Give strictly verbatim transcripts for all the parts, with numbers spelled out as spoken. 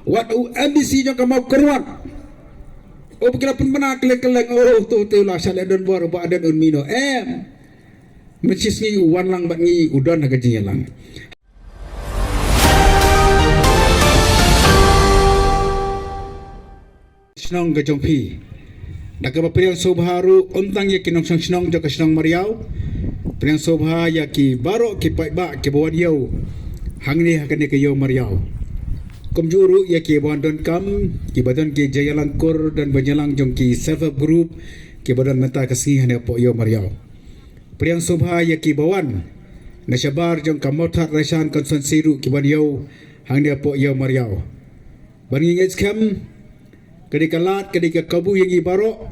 Wat u MDC jong ka Mawkyrwat, u ba ki la pynbna kylleng kylleng, oh, to te la sha leh donbor ba don un mih noh, em. Mynshisngi u wan lang bad ngi, u don ha ka jingïalang. Shnong ka jong phi. Da kaba pdiang sngewbha ruh ym tang ïa ki nongshong shnong jong ka shnong Mariaw, pdiang sngewbha ïa ki baroh ki paidbah kiba wan ïew hangne ha kane ka ïew Mariaw. Kumjuh ruh ïa kiba wan donkam, kiba don ki jingïalang kur, don ban ïalang jong ki self help group kiba don mynta ka sngi hangne hapoh ïew Mariaw. Pdiang sngewbha ïa kiba wan na shabar jong ka Mawthadraishan constituency ruh kiba wan ïew hangne hapoh ïew Mariaw. Bad ngi ngeit skhem ka dei ka lad, ka dei ka kabu ïa ngi baroh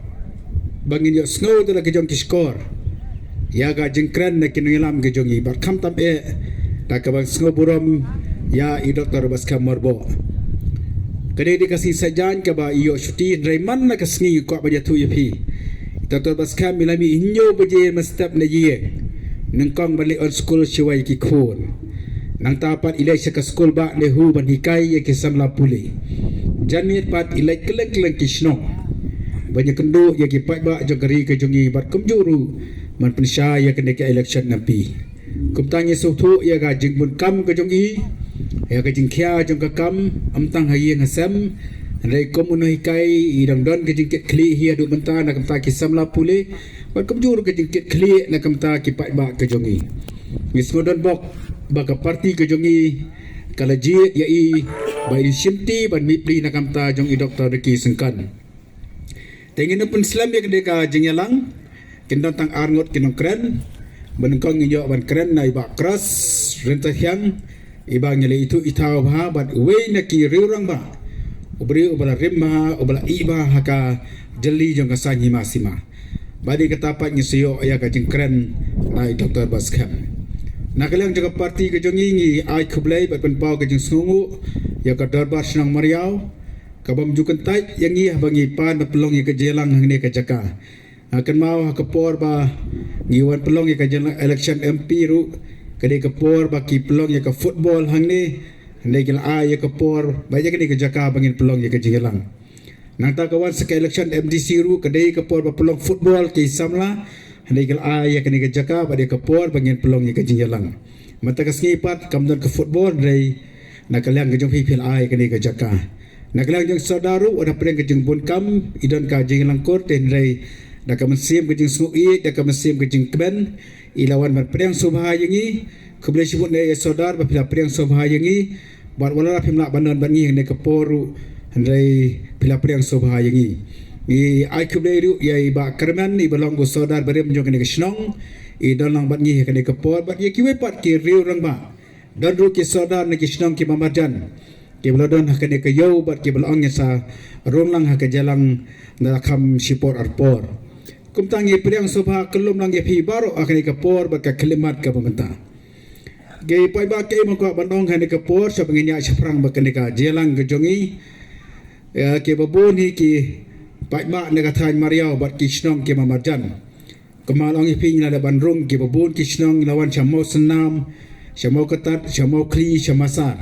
ba ngin ïohsngew da la ka jong ki shkor ïa ka jingkren na ki nongïalam ka jong ngi, bad khamtam eh da kaba sngewburom ïa i Doctor Batskhem Myrboh. Ka dei, dei ka sngi Saitjaiñ kaba i ïoh shuti, hynrei man la ka sngi ngi kwah ban ïathuh ïa phi, i Doctor Batskhem i la mih hynñiew baje mynstep na ïing, nyngkong ban leit on skul shuwa ïa ki khun. Nangta pat i leit sha ka skul bah NEHU ban hikai ïa ki samla pule. Janmiet pat i leit kylleng kylleng ki shnong ban ïakynduh ïa ki paidbah jong ka ri ka jong ngi, bad kumjuh ruh ban pynshai ïa kane ka election MP. Kumta ngi sngewthuh ïa ka jingbun kam ka jong i, ïa ka jingkhia jong ka kam, ym tang ha ïing ha sem, hynrei kum u nonghikai i dang don ka jingkitkhlieh hi haduh mynta na ka bynta ki samla pule, bad kumjuh ruh ka jingkitkhlieh na ka bynta ki paidbah ka jong i. Ngi sngewdon bok ba ka party ka jong i ka la jied ïa i ba i shimti ban mihpli na ka bynta jong i Doctor Ricky Syngkon. Te ngin ym pynslem ïa kane ka jingïalang. Kin don tang ar ngut ki nongkren. Ba nyngkong ngin ïoh ban kren na i Bah Cross Ryntathiang, i ba ngi la ithuh ithaw bha bad uwei na ki riew rangbah, u briew uba la rim bha, uba la ïeh bha ha ka jylli jong ka saiñ hima sima. Bad ïa kata pat ngin sa ïoh ïa ka jingkren na i Doctor Batskhem. Na ka liang jong ka party ka jong ngi, ngi ai khublei bad pynpaw ka jingsngewnguh ïa ka Dorbar Shnong Mariaw kabym ju kyntait ïa ngi haba ngi pan ban pynlong ïa ka jingïalang hangne ka jaka. Nga kynmaw ha ka por ba ngi wan pynlong ïa ka jingïalang election MP ruh, ka dei ka por ba ki pynlong ïa ka football hangne, hynrei ki la ai ïa ka por ba ïa kane ka jaka ba ngin pynlong ïa ka jingïalang. Nangta ka wan sa ka election MDC ruh, ka dei ka por ba pynlong football ki samla, hynrei ki la ai ïa kane ka jaka bad ïa ka por ba ngin pynlong ïa ka jingïalang. Mynta ka sngi pat kam don ka football, hynrei na ka liang ka jong phi, phi la ai ïa kane ka jaka. Na ka liang jong Sordar ruh, wat hapdeng ka jingbun kam i don ka jingïalang kur, te hynrei da ka mynsiem ka jingsngewieit, da ka mynsiem ka jingkmen, i la wan ban pdiang sngewbha ïa ngi. Khublei shibun ïa i Sordar ba phi la pdiang sngewbha ïa ngi. Bad wat la phim lah ban don bad ngi hangne ka por ruh, hynrei phi la pdiang sngewbha ïa ngi. Ngi ai khublei ruh ïa i Bah Kyrmen, i ba long u Sordar barim jong kane ka shnong, i don lang bad ngi ha kane ka por, bad ïa kiwei pat ki riew rangbah. Don ruh ki Sordar na ki shnong kiba marjan kiba la don ha kane ka ïew bad kiba la ong ngin sa rung lang ha ka jingïalang na la kham shipor arpor. Kumta ngi pdiang sngewbha kyllum lang ïa phi baroh ha kane ka por bad ka khyllipmat kaba mynta. Ki paidbah, kaei ba nga kwah ban ong ha kane ka por, shwa ba ngin ïaid shaphrang bad kane ka jingïalang ka jong ngi, ïa kiba bun hi ki paidbah na ka thaiñ Mariaw bad ki shnong kiba marjan. Kumba nga la ong ïa phi, ngi la dep ban rung, kiba bun ki shnong ngi la wan sha Mawsynram, sha Mawkyrtat, sha Mawkhli, sha Masar.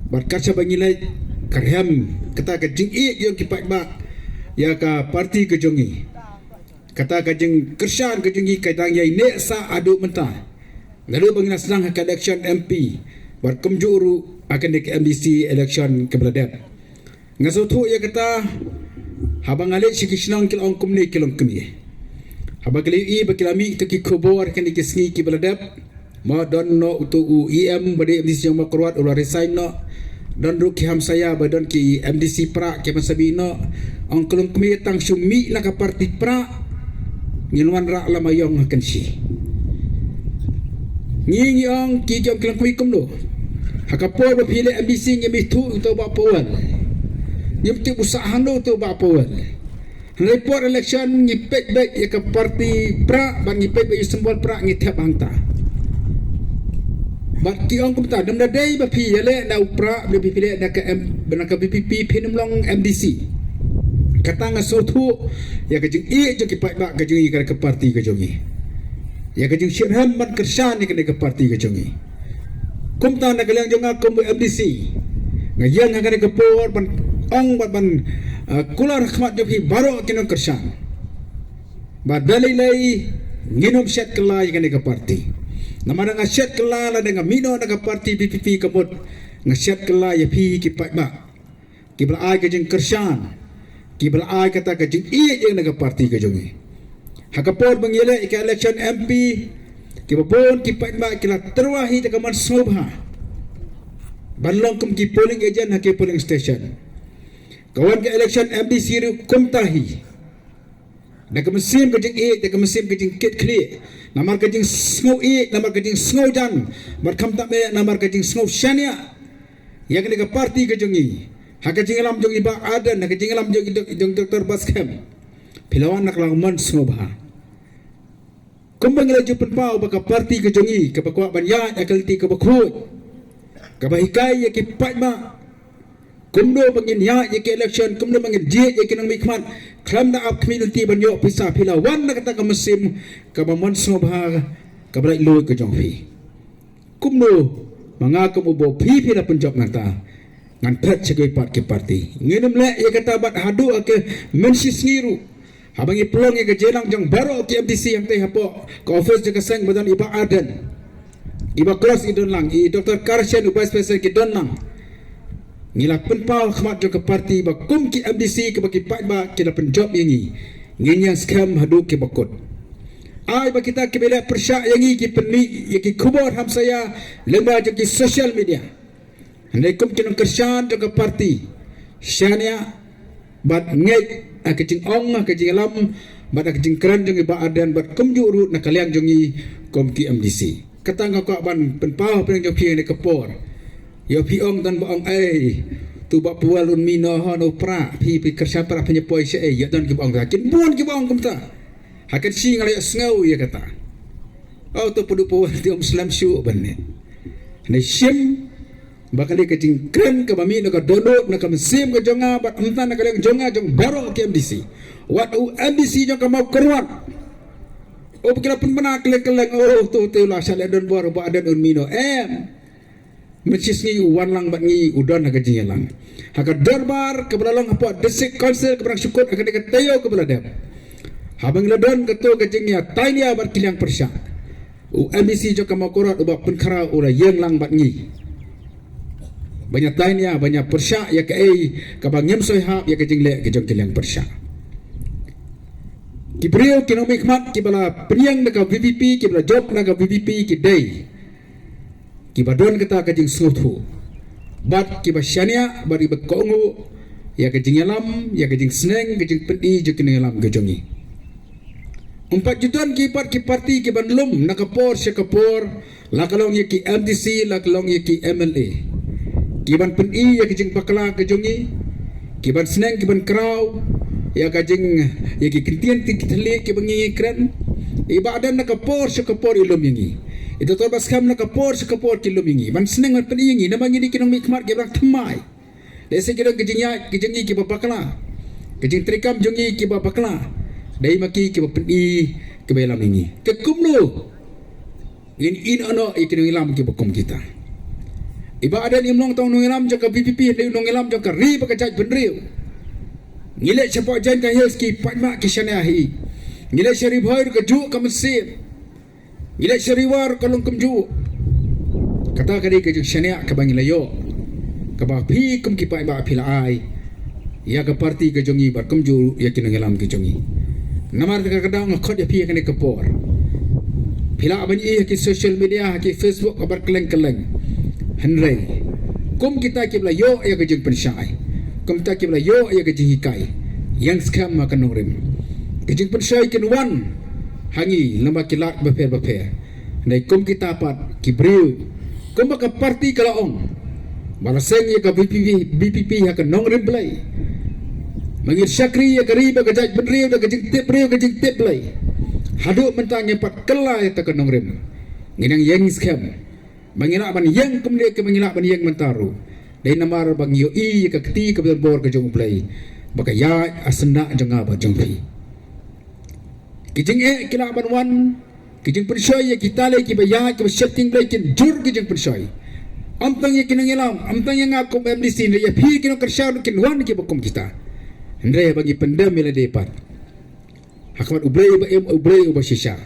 Bad kat shaba ngi leit, ka rhem kata ka jingïeit jong ki paidbah ïa ka party ka jong ngi, kata ka jingkyrshan ka jong ngi ka dang ïai neh sah haduh mynta, naduh ba ngi la sdang ha ka election MP bad kumjuh ruh ha kane ka MDC election kaba la dep. Nga sngewthuh ïa kata, haba nga leit sha ki shnong ki la ong kumne ki longkmie. Haba ki la ïohi ba ki la mih ïa ki khubor kine ki sngi kiba la dep, ma don noh uto u EM ba dei MDC jong Mawkyrwat u la resign noh. Don ruh ki hamsaïa ba don ki MDC Prah kiba sa mih noh. Ong ki longkmie, tang shu mih na ka party Prah, ngin wanrah lama ïong ha Kynshi. Ngi ngi ong, ki ong ki longkmie, kumno? Ha ka por ba phi leh MDC ngim ithuh ïa uto u Bah Powell. Ngim tip u sah hangno uto u Bah Powell. Hynrei por election ngi peit beit ïa ka party Prah bad ngi peit beit ïa u symbol Prah, ngi thep hangta. Bad ki ong kumta, lymda dei ba phi ïaleh na u Prah, lymda phi leh na ka M, na ka VPP, phin ym long MDC. Kata nga sngewthuh ïa ka jingïeit jong ki paidbah ka jong ngi, ka party ka jong ngi, ïa ka jingshitrhem ban kyrshan ïa kane ka party ka jong ngi. Kumta na ka liang jong nga kum u MDC, Nga ïeng ha kane ka por ban ong bad ban, eh, kular ha khmat jong phi baroh ki nongkyrshan. Ba da lei lei ngin ym shet kylla ïa kane ka parti. Namar nga shet kylla lada nga mih noh na ka parti V P P ka mut nga shet kylla ïa phi ki paidbah kiba la ai ka jingkyrshan, kiba la ai kata ka jingïeit ïa kane ka parti ka jong ngi. Ha ka por ba ngi leh ïa ka election M P, kiba bun ki paidbah ki la tyrwa hi da ka mon sngewbha ban long kum ki polling agent ha ki polling station. Ka wan ka election M D C ruh kumta hi. Da ka mynsiem ka jingïeit, da ka mynsiem ka jingkitkhlieh, namar ka jingsngew ïeit, namar ka jingsngew jan, bad khamtam eh namar ka jingsngew shaniah ïa kane ka parti ka jong ngi. Ha ka jingïalam jong i Bah Ardent, ha ka jingïalam jong, jong, jong Doctor Batskhem, phi la wan na ka long mon sngewbha. Kumba ngi la ju pynpaw ba ka parti ka jong ngi kaba kwah ban ïaid ha ka lynti kaba khuid, kaba hikai ïa ki paidbah kumno ba ngin ïaid ïa ki election, kumno ba ngin jied ïa ki nongmihkhmat khlem da ap khmih lynti ban ïoh pisa, phi la wan na kata ka mynsiem kaba mon sngewbha, kaba laitluid ka jong phi. Kumno ma nga kum u bor phi, phi la pynjop nangta, ngan phet sha kiwei pat ki parti. Ngin ym leh ïa kata bad haduh ha ka mynshisngi ruh, haba ngi pynlong ïa ka jingïalang jong baroh ki M D C hangtei hapoh ka office jong ka seng ba don i Bah Ardent, i Bah Cross i don lang, i Doctor Karshen u Vice President ki don lang. Ngi la pynpaw ha khmat jong ka parti ba kum ki M D C kiba ki paidbah ki la pynjop ïa ngi, ngin ïeng skhem haduh kiba kut. Ai ba kita kiba leh pyrshah ïa ngi ki pynmih ïa ki khubor hamsaïa lyngba jong ki social media. Hynrei kum ki nongkyrshan jong ka parti, shaniah bad ngeit ha ka jingong, ha ka jingïalam bad ha ka jingkren jong i Bah Ardent bad kumjuh ruh na ka liang jong ngi kum ki M D C. Kata nga kwah ban pynpaw ha pdeng jong phi ha kane ka por. Ïoh phi ong don ba ong, "Ei, to Bah Pu Wal un mih noh, ha, noh pra, phi, phi kyrshan pra, phin ïa poi shaei?" Ïoh don kiba ong kata. Kin bun kiba ong kumta. Ha ka shi nga la ïohsngew ïa kata. Oh, to Pu Wal te ym slem shuh ban ne. Ne shim ba kane ka jingkren kaba mih na ka dohnud, na ka mynsiem ka jong nga bad mynta na ka liang jong nga, jong baroh ki M D C. Wat u M D C jong ka Mawkyrwat, oh, ba ki la pynbna kylleng kylleng, oh, to te u la shah leh donbor, Bah Ardent un mih noh. Em. Mynshisngi u wan lang bad ngi, u don ha ka jingïalang ha ka dorbar kaba la long hapoh District Council kaba dang shu kut ha kane ka taïew kaba la dep. Haba ngi la don kato ka jingïatainia bad ki liang pyrshah, u M D C jong ka Mawkyrwat u Bah Pynkhraw u la ïeng lang bad ngi ban ïatainia, ban ïapyrshah ïa kaei kaba ngim soi hap ïa ka jingleh ka jong ki liang pyrshah. Ki briew ki nongmihkhmat kiba la pynïeng na ka V P P, kiba la jop na ka V P P ki dei kiba don kata ka jingsngewthuh bad kiba shaniah bad kiba kohnguh ïa ka jingïalam, ïa ka jingsneng, ka jingpyni jong ki nongïalam ka jong ngi. Ym pat ju don ki pat ki parti kiban lum na ka por sha ka por, la ka long ïa ki M D C, la ka long ïa ki M L A, kiban pyni ïa ka jingbakla ka jong ngi, kiban sneng, kiban kraw ïa ka jing, ïa ki kyntien ki thylliej kiba ngi kren. I Bah Ardent na ka por sha ka por i lum ïa ngi. I Doctor Batskhem na ka por sha ka por ki lum ïa ngi ban sneng ban pyni ïa ngi, namar ngi dei ki nongmihkhmat kiba dang thymmai. Lehse ki don ka jingïaid ka jong ngi kiba bakla, ka jingtrei kam jong ngi kiba bakla. Dei ma ki kiba pyni, kiba ïalam ïa ngi. Te kumno ngin ïehnoh ïa ki nongïalam kiba kum kita? I Bah Ardent im long tang u nongïalam jong ka V P P, hynrei u nongïalam jong ka ri bad ka jaitbynriew. Ngi leit shapoh Jaintia Hills, ki paidbah ki shaniah hi. Ngi leit sha Ri Bhoi ruh kajuh ka mynsiem. Ngi leit sha Ri War ka long kumjuh. Kata ka dei ka jingshaniah kaba ngi la ïoh, kaba phi kum ki paidbah phi la ai ïa ka parti ka jong ngi bad kumjuh ïa ki nongïalam ki jong ngi. Namar kata ka daw nga khot ïa phi ha kane ka por. Phi lah ban ïohi ha ki social media, ha ki Facebook, ha bad kylleng kylleng. Hynrei kum kita kiba la ïoh ïa ka jingpynshai, kum kita kiba la ïoh ïa ka jinghikai, ïeng skhem ha ka nongrim. Ka jingpynshoi kan wan ha ngi lyngba ki lad bapher bapher. Hynrei kum kita pat ki briew, kumba ka parti ka la ong ba la seng ïa ka V P P, V P P ha ka nongrim Blei. Ma ngi shakri ïa ka ri bad ka jaitbynriew da ka jingtip briew, ka jingtip Blei. Haduh mynta ngim pat kylla ïa kata ka nongrim. Ngi dang ïeng skhem ba ngi lah ban ïeng kumne, kumba ngi lah ban ïeng mynta ruh. Dei namar ba ngi ïohi ïa ka kti kaba donbor ka jong U Blei ba ka ïaid ha syndah jong nga bad jong phi. Ki jingeh ki lah ban wan, ki jingpynshoi ïa kita lei kiba ïaid kiba sheptieng Blei kin jur ki jingpynshoi. Ym tang ïa ki nongïalam, ym tang ïa nga kum M D C, hynrei ïa phi ki nongkyrshan ruh kin wan kiba kum kita. Hynrei ba ngi pyndem ïa lade pat ha khmat U Blei uba im, U Blei uba shisha,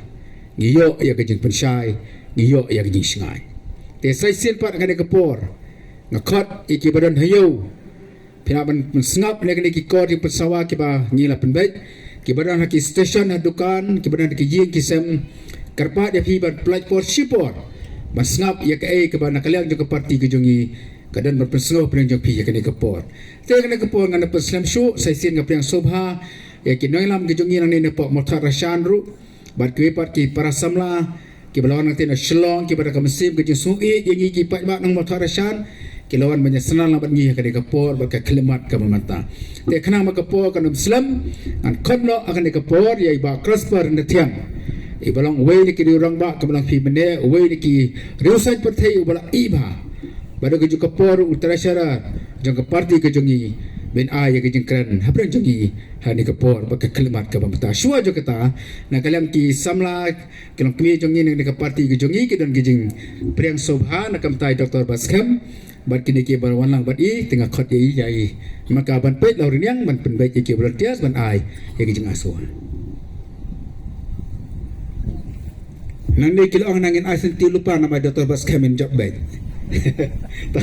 ngi ïoh ïa ka jingpynshai, ngi ïoh ïa ka jingshngaiñ. Te sa shisien pat ha kane ka por nga khot ïa kiba don ha ïew, phi lah ban, ban sngap na kine ki kor jingpynsawa kiba ngi la pynbeit, kiba don ha ki station, ha dukan, kiba don ha ki ïing ki sem. Kyrpad ïa phi ban pyllait por shipor ban sngap ïa kaei kaba na ka liang jong ka party ka jong ngi ka don ban pynsngew pyrshah jong phi ha kane ka por. Te ha kane ka por ngan pynslem shuh, sa shisien nga pdiang sngewbha ïa ki nongïalam ki jong ngi nangne na poh Mawthadraishan ruh, bad kiwei pat ki para samla kiba la wan na ka tei na Shillong, kiba da ka mynsiem ka jingsngewbha ïa ngi ki paidbah nong Mawthadraishan, ki la wan ban ïa sngewbha lang bad ngi ha kane ka por bad ka khyllipmat kaba mynta. Te khnang ba ka por kan ym slem, ngan khot noh ha kane ka por ïa i Bah Prosper Ryntathiang, iba long uwei na ki riew rangbah kiba long phi mynne, uwei na ki riew saiñ pyrthei uba la ïeh bha. Bad ha kajuh ka por u treasurer jong ka party ka jong ngi, ban ai ïa ka jingkren hapdeng jong ngi ha kane ka por bad ka khyllipmat kaba mynta. Shuwa jong kata, na ka liang ki samla ki longkmie jong ngi na ka party ka jong ngi ki don ka jingpdiang sngewbha na ka bynta i Doctor Batskhem bad kine kiba wan lang bad i, te nga khot ïa i, ïa i Maka ban peit la u rynïeng ban pynbeit ïa ki volunteers ban ai ïa ka jingasngewbha. Nangne ki la ong nang ngin ai senti lypa namar Doctor Batskhem in jop beit. Ta.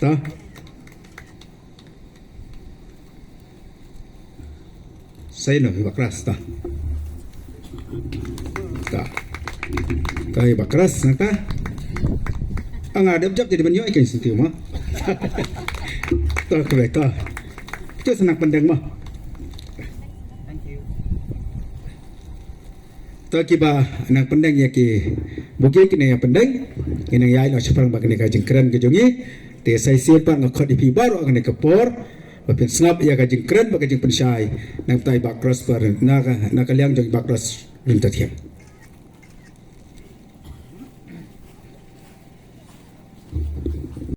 Ta. Sa ïa no i Bah Kras ta. Ta. Ta i Bah Kras na ka. Anga dep jop jadi ban ïoh i kan senti ma. Ta ka beit ta. Kita sa nang pyndeng ma. Thank you. To kiba nang pyndeng ïa ki booking, kine ïa pyndeng, kine ïa ïoh shaphrang bad kane ka jingkren ka jong ngi. Te sa shisien pat nga khot ïa phi baroh ha kane ka por ba phin sngap ïa ka jingkren bad ka jingpynshai na ka bynta i Bah Prosper, na ka, na ka liang jong i Bah Prosper Ryntathiang.